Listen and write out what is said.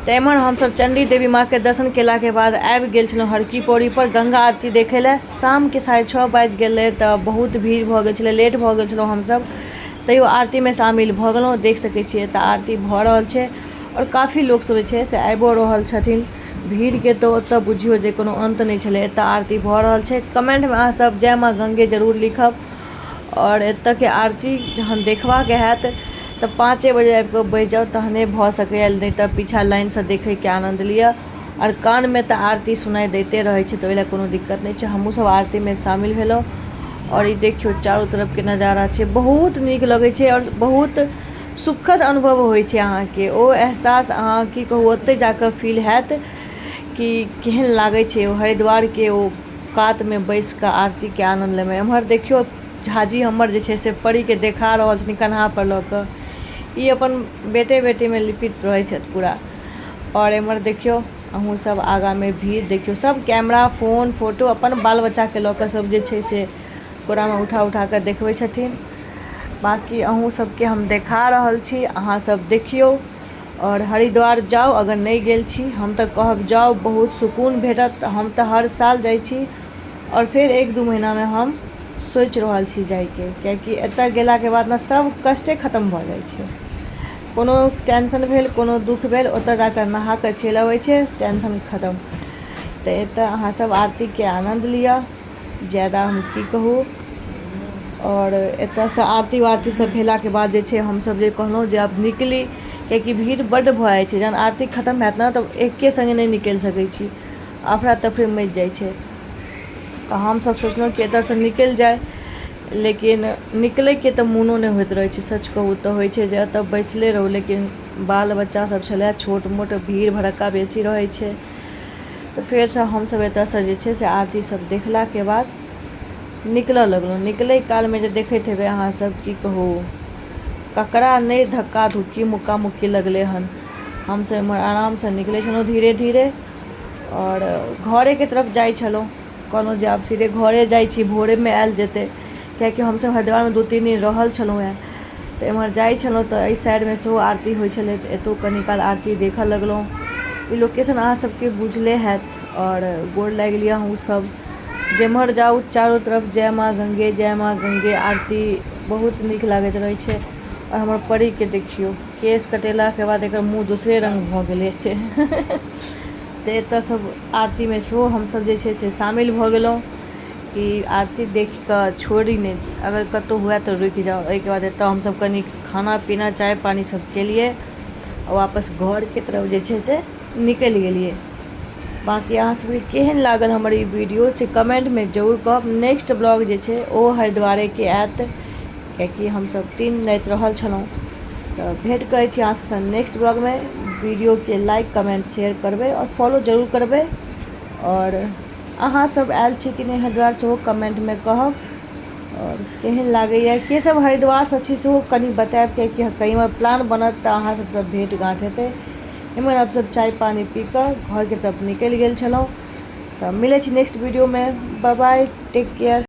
तऽ एम्हर हमसभ चण्डी देवी माँके दर्शन केलाके बाद आबि गेल छलहुँ हरकी पौड़ीपर गङ्गा आरती देखै लए। शामके 6:30 बाजि गेलै तऽ बहुत भीड़ भऽ गेल छलै, लेट भऽ गेल छलहुँ हमसभ, तैयो आरतीमे शामिल भऽ गेलहुँ। देख सकै छियै एतऽ आरती भऽ रहल छै आओर काफी लोकसभ जे छै से आबिओ रहल छथिन। भीड़के तऽ ओतऽ बुझियौ जे कोनो अन्त नहि छलै। एतऽ आरती भऽ रहल छै। कमेन्टमे अहाँसभ जय माँ गङ्गे जरूर लिखब। आओर एतऽके आरती जहन देखबाके हैत तऽ 5 बजे आबिकऽ बैसि जाउ, तहने भऽ सकैए, नहि तऽ पीछा लाइनसँ देखैके आनन्द लिअ। आओर कानमे तऽ आरती सुनाइ दैते रहै छै, तऽ ओहि लए कोनो दिक्कत नहि छै। हमहूँसभ आरतीमे शामिल भेलहुँ। आओर ई देखियौ चारू तरफके नजारा छै, बहुत नीक लगै छै आओर बहुत सुखद अनुभव होइ छै अहाँके। ओ एहसास अहाँ की कहू, ओतहि जाकऽ फील हैत कि केहन लागै छै ओ हरिद्वारके ओ कातमे बैसि कऽ आरतीके आनन्द लेबै। एम्हर देखियौ झाजी हमर जे छै से परीके देखा रहल छथिन कन्हापर लऽ कऽ। ई अपन बेटे बेटीमे लिपित रहै छथि पूरा। आओर एम्हर देखियौ अहूँ सब, आगाँमे भीड़ देखियौ, सब कैमरा फोन फोटो अपन बाल बच्चाके लऽ कऽ सब जे छै से कोरामे उठा उठा कऽ देखबै छथिन। बाँकी अहूँ सबके हम देखा रहल छी, अहाँ सब देखियौ आओर हरिद्वार जाउ अगर नहि गेल छी। हम तऽ कहब जाउ, बहुत सुकून भेटत। हम तऽ हर साल जाइ छी आओर फेर 1-2 महीनामे हम सोचि रहल छी जाइके, किएकि एतऽ गेलाके बाद ने सब कष्टे खतम भऽ जाइ छै। कोनो टेंशन भेल, कोनो दुःख भेल, ओतऽ जाकऽ नहा कऽ चलि अबै छै, टेंशन खतम। तऽ एतऽ अहाँ सब आरतीके आनन्द लिअ, ज्यादा हम की कहू। आओर एतऽसँ आरती वारती सब भेलाके बाद जे छै हमसब जे कहलहुँ जे आब निकली, किएकि भीड़ बड्ड भऽ जाइ छै। जहन आरती खतम हैत ने तऽ एके सङ्गे नहि निकलि सकै छी, अफरा तफरी मचि जाइ छै। तऽ हमसब सोचलहुँ कि एतऽसँ निकलि जाइ, लेकिन निकलैके तऽ मोनो नहि होइत रहै छै। सच कहू तऽ होइ छै जे एतऽ बैसले रहू, लेकिन बाल बच्चा सब छलै छोट मोट, भीड़ भड़क्का बेसी रहै छै। तऽ फेरसँ हमसब एतऽसँ जे छै से आरती सब देखलाके बाद निकलऽ लगलहुँ। निकलै कालमे जे देखैत हेबै अहाँ सब, की कहू, ककरा नहि धक्का धुक्की मुक्का मुक्की लगलै हन। हमसब एम्हर आरामसँ निकलै छलहुँ धीरे धीरे आओर घरेके तरफ जाइ छलहुँ। कहलहुँ जे आब सीधे घरे जाइ छी, भोरेमे आयल जेतै, किएकि हमसब हरिद्वारमे 2-3 दिन रहल छलहुँ हेँ। तऽ एम्हर जाइ छलहुँ तऽ एहि साइडमे सेहो आरती होइ छलै, तऽ एतहु कनि काल आरती देखऽ लगलहुँ। ई लोकेशन अहाँ सबके बुझले हैत। आओर गोर लागि लिअ अहूँसब। जेम्हर जाउ चारू तरफ जय माँ गङ्गे जय माँ गङ्गे आरती बहुत नीक लागैत रहै छै। आओर हमर परीके देखियौ, केश कटेलाके बाद एकर मुँह दोसरे रङ्ग भऽ गेले छै। तऽ एतऽ सब आरतीमे सेहो हमसब जे छै से शामिल भऽ गेलहुँ कि आरती देखि कऽ छोड़ी नहि, अगर कतहु हुए तऽ रुकि जाउ। ओहिके बाद एतऽ हमसब कनि खाना पीना चाय पानी सब केलियै आ वापस घरके तरफ जे छै से निकलि गेलियै। बाँकी अहाँ सबके केहन लागल हमर ई वीडियो से कमेन्टमे जरूर कहब। नेक्स्ट ब्लॉग जे छै ओ हरिद्वारेके आयत, किएकि हमसब 3 राति रहल छलहुँ। तऽ भेँट करै छी अहाँ सबसँ नेक्स्ट ब्लॉगमे। वीडियोके लाइक कमेन्ट शेयर करबै आओर फॉलो जरूर करबै। आओर अहाँ सब आयल छी कि नहि हरिद्वार सेहो कमेन्टमे कहब। आओर केहन लागैए, के सब हरिद्वारसँ छी सेहो कनि बतायब, किएकि कहीं हमर प्लान बनत तऽ अहाँ सबसँ भेँट घाँट हेतै। एम्हर हमसब चाय पानी पी कऽ घरके तरफ निकलि गेल छलहुँ। तऽ मिलै छी नेक्स्ट वीडियोमे। बाय बाय, टेक केयर।